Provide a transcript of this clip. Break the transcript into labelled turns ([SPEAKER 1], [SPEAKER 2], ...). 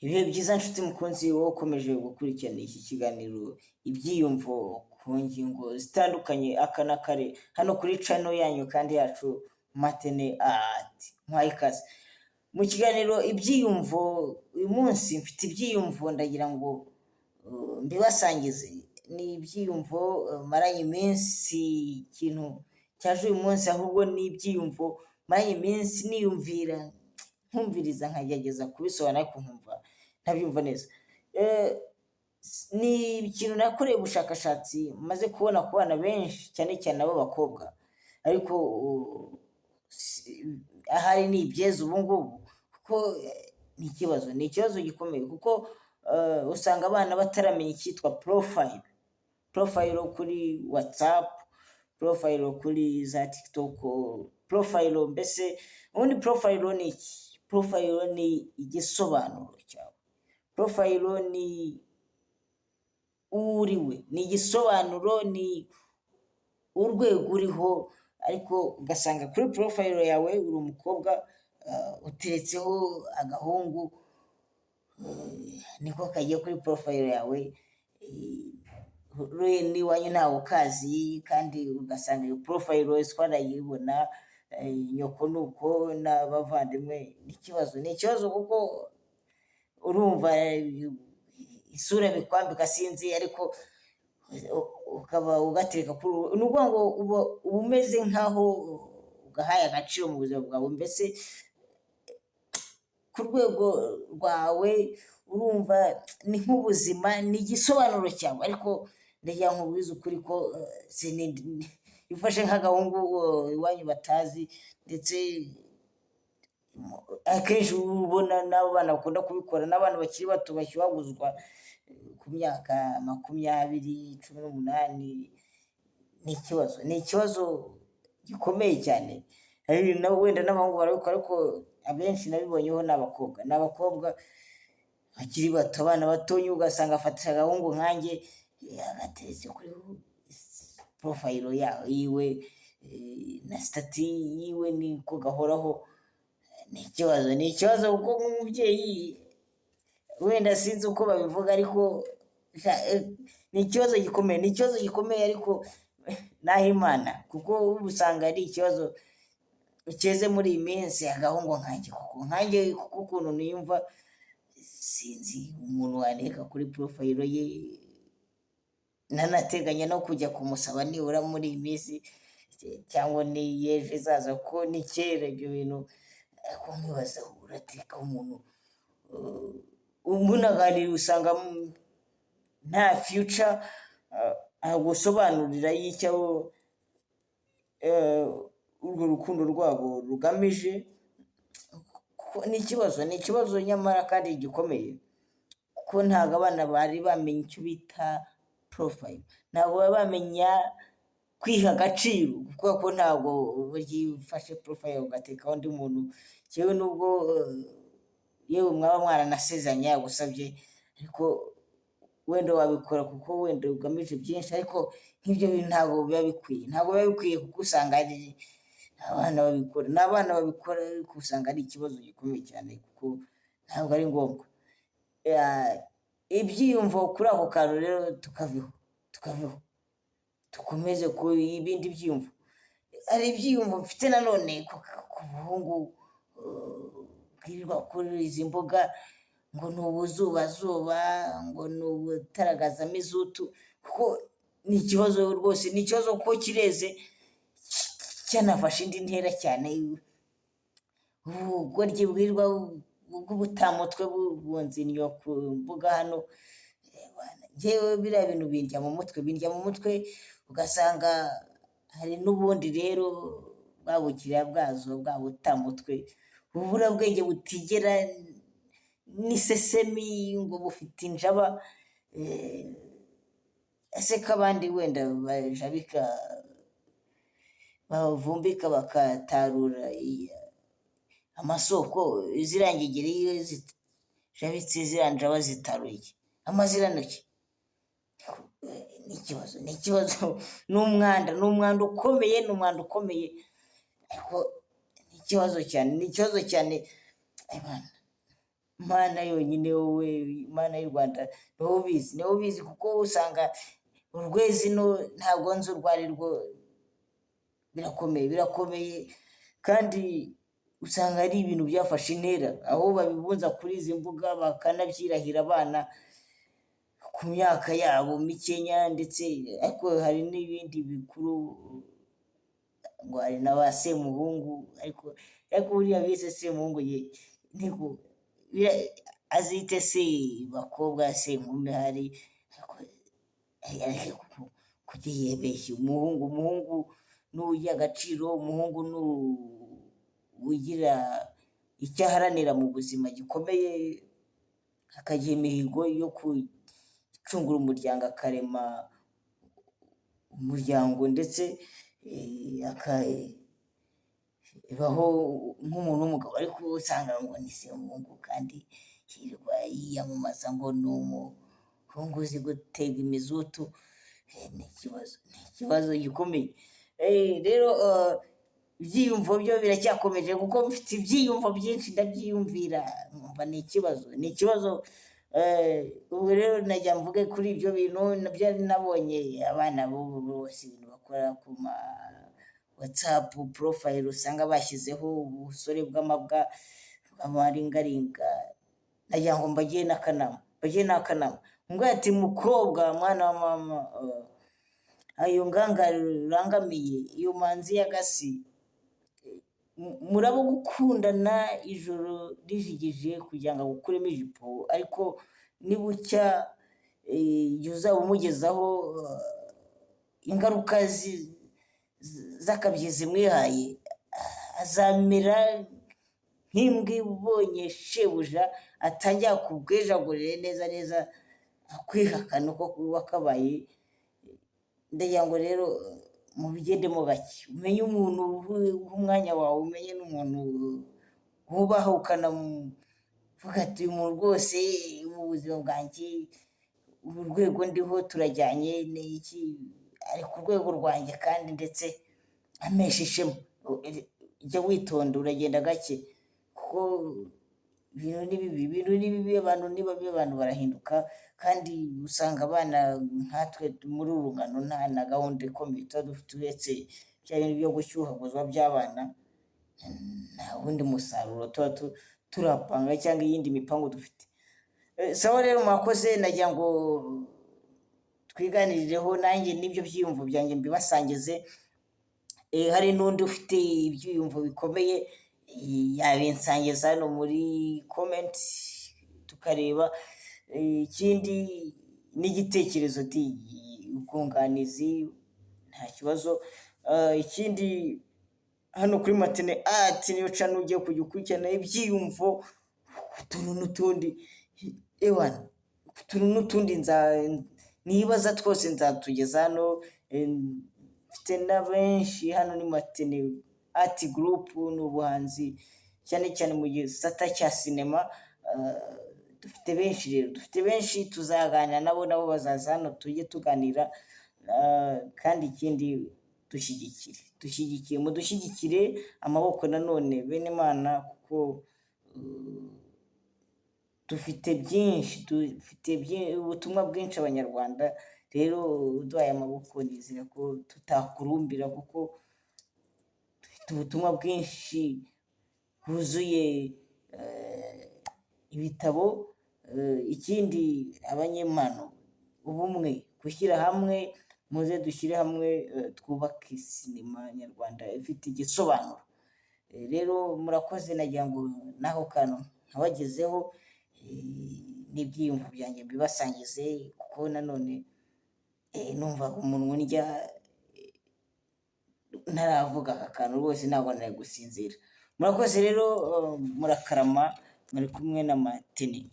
[SPEAKER 1] Ibihe byiza nshuti mukunzi, wowe ukomeje gukurikirana iki kiganiro Ibyiyumvo ku ngingo zitandukanye aka na kare hano kuri channel yanyu kandi yacu Matene Ati, nkwaye ikaze mu kiganiro Ibyiyumvo. Uyu munsi mfite ibyiyumvo, ndagira ngo mbibasangize. Ni ibyiyumvo maranye iminsi, ikintu cyaje uyu munsi, ahubwo ni ibyiyumvo maranye iminsi niyumvira, nkumviriza, nkagerageza kubisobanura ariko nkumva ntabyumva neza. Ni ikintu nakoreye ubushakashatsi, maze kubona ku bana benshi, cyane cyane ab'abakobwa, ariko ahari ni ibyeze ubu ngubu, kuko ni ikibazo gikomeye, kuko usanga abana bataramenya icyitwa profile. Profile kuri WhatsApp, profile kuri za TikTok, profile mbese ubundi profile ni iki? Profile ni igisobanuro cyawe, profile ni uwo uriwe, ni igisobanuro, ni urwego uriho. Ariko ugasanga kuri profile yawe uri umukobwa, uteretseho agahungu, niko kagiye kuri profile yawe, n'iwanyu ntawe ukazi, kandi ugasanga iyo profile twarayibona, nyoko ni uko n'abavandimwe. Ni ikibazo kuko urumva isura bikwambika sinzi, ariko ukaba ugatereka kuri, ni ukuvuga ngo uba umeze nk'aho ugahaye agaciro mu buzima bwawe, mbese ku rwego rwawe urumva ni nk'ubuzima, ni igisobanuro cyawe. Ariko ndagira ngo nkubwize ukuri ko iyo ufashe nk'agahungu iwanyu batazi, ndetse akenshi uba ubona n'abo bana bakunda kubikora n'abana bakiri bato bashyuhaguzwa ku myaka 20, 18, ni ikibazo gikomeye cyane. Wenda n'abahungu barabikora, ariko abenshi nabibonyeho ni abakobwa bakiri bato, abana batonya, ugasanga afata agahungu nkanjye agateretse kuri profile yiwe na status yiwe niko gahoraho. Ni ikibazo kuko nk'umubyeyi wenda sinzi uko babivuga, ariko ni ikibazo gikomeye, ni ikibazo gikomeye, ariko n'ah'Imana, kuko usanga ari ikibazo cyeze muri iyi minsi. Agahungu nkanjye kuko nkanjye kuko ukuntu niyumva, sinzi umuntu wandika kuri profile ye, nanateganya no kujya kumusaba nibura muri iyi minsi cyangwa n'ejo izaza, kuko ni kera ibyo bintu. Ariko nkibaza, uratereka umuntu munaganira, usanga nta future agusobanurira y'icyo urwo rukundo rwabo rugamije. Ni ikibazo nyamara kandi gikomeye, kuko ntabwo abana bari bamenya icyo bita profile, ntabwo baba bamenya kwiha agaciro, kubera ko ntabwo burya iyo ufashe profile ugatekaho undi muntu, yewe nubwo yewe mwaba mwaranasezeranye yagusabye, ariko wenda wabikora kuko wenda ugamije byinshi, ariko nk'ibyo bintu ntabwo biba bikwiye, ntabwo biba bikwiye, kuko usanga ari abana babikora, ni abana babikora, ariko usanga ari ikibazo gikomeye cyane, kuko ntabwo ari ngombwa. Ibyiyumvo kuri ako kantu rero tukaveho, dukomeze ku ibindi byiyumvo. Hari ibyiyumvo mfite nanone ku buhungu bwirirwa kuri izi mbuga, ngo ni ubuzubazuba, ngo ni ubutaragazamizutu, kuko ni ikibazo rwose, ni ikibazo kuko kireze, cyanafashe indi ntera cyane. Ubugoryi bwirirwa bw'ubutamutwe bubunza innyo ku mbuga hano, njyewe biriya bintu bindya mu mutwe, bindya mu mutwe. Ugasanga hari n'ubundi rero bwa bukiriya bwazo, bwa butamutwe, ububurabwenge butigera n'isesemi, ngo bufite injaba. Ese ko abandi wenda bajabika, bavumbika, bakatarura amasoko, ziriya ngegeri iyo zijabitse ziriya njaba zitaruye iki amazirantoki? Ni ikibazo, ni umwanda ukomeye, ni umwanda ukomeye, ariko ni ikibazo cyane, ni ikibazo cyane. Mana yonyine, wowe Mana y'u Rwanda, ni wowe ubizi, ni wowe ubizi, kuko usanga urwezino ntabwo nzi urwo ari rwo. Birakomeye, birakomeye, kandi usanga ari ibintu byafashe intera, aho babibunza kuri izi mbuga bakanabyirahira abana ku myaka yabo mikenya. Ndetse ariko hari n'ibindi bikuru ngo hari na ba Semuhungu, ariko buriya bise Semuhungu ntiko azite se bakobwa, senkumi hari, ariko kujya yibeshya. Umuhungu ni ugira agaciro, umuhungu ni ugira icyo aharanira mu buzima gikomeye, akagira imihigo yo gucungura umuryango, akarema umuryango, ndetse akabaho nk'umuntu w'umugabo. Ariko usanga ngo ni Semuhungu kandi yirirwa yiyamamaza ngo ni umuhungu uzi gutega imizutu. Ni ikibazo, ni ikibazo gikomeye. Rero ibyiyumvo byo biracyakomeje, kuko mfite ibyiyumvo byinshi, ndabyiyumvira nkumva ni ikibazo, ni ikibazo. Ubu rero najya mvuge kuri ibyo bintu nabyo. Nabonye abana b'ubu bose ibintu bakora ku ma WhatsApp profile, usanga bashyizeho ubusore bw'amabwa bw'amaringaringa. Nagira ngo mbagire n'akanama, mbagire n'akanama ngo ati: "Mukobwa, mwana wa mama, ayo ngangare urangamiye iyo manzi y'agasi, murabo gukundana ijoro rijigije kugira ngo agukuremo ijipo, ariko nibucya igihe uzaba umugezaho ingaruka z'akabyizi mwihaye, azamera nk'imbwa ibonye shebuja, atangira kubwejagurire neza neza, akwihakana uko wakabaye." Ndagira ngo rero mubigendemo gake, umenye umuntu uha umwanya wawe, umenye n'umuntu wubaha, ukanavuga ati: "Uyu muntu rwose mu buzima bwanjye, uru rwego ndiho turajyanye, ni iki, ari ku rwego rwanjye kandi ndetse ampesha ishema." Jya witonda, uragenda gake, kuko ibintu ni bibi, ibintu ni bibi, abantu ni babi, abantu barahinduka. Kandi usanga abana nkatwe muri uru rungano nta na gahunda ikomeye tuba dufite uretse bya bintu byo gushyuhaguzwa by'abana. Nta wundi musaruro tuba turapanga cyangwa iyindi mipango dufite. Sawa rero, mwakoze. Nagira ngo twiganirireho nanjye n'ibyo byiyumvo byanjye mbibasangize. Hari n'undi ufite ibyiyumvo bikomeye, yabinsangiza hano muri comment tukareba. Ikindi n'igitekerezo, ubwunganizi, nta kibazo. Ikindi hano kuri Matene Art niyo channel ugiye kujya ukurikirana ibyiyumvo, utuntu n'utundi, ewana, utuntu n'utundi nibaza twose nzatugeza hano. Mfite na benshi hano, ni Matene Art Group, ni ubuhanzi cyane cyane mu gisata cya sinema. Dufite benshi rero, dufite benshi tuzaganira nabo, nabo bazaza hano tujye tuganira. Kandi ikindi, dushyigikire, dushyigikire, mudushyigikire amaboko nanone, bene Imana, kuko dufite byinshi, dufite ubutumwa bwinshi Abanyarwanda. Rero uduhaye amaboko nizera ko tutakurumbira, kuko dufite ubutumwa bwinshi bwuzuye ibitabo. Ikindi, abanyempano, ubumwe, gushyira hamwe, muze dushyire hamwe twubake sinema nyarwanda ifite igisobanuro. Rero murakoze, nagira ngo n'ako kantu nkabagezeho, n'ibyiyumvo byanjye mbibasangize, kuko nanone numvaga umunwa undya ntaravuga aka kantu, rwose ntabwo nari gusinzira. Murakoze rero, murakarama, muri kumwe na Matene.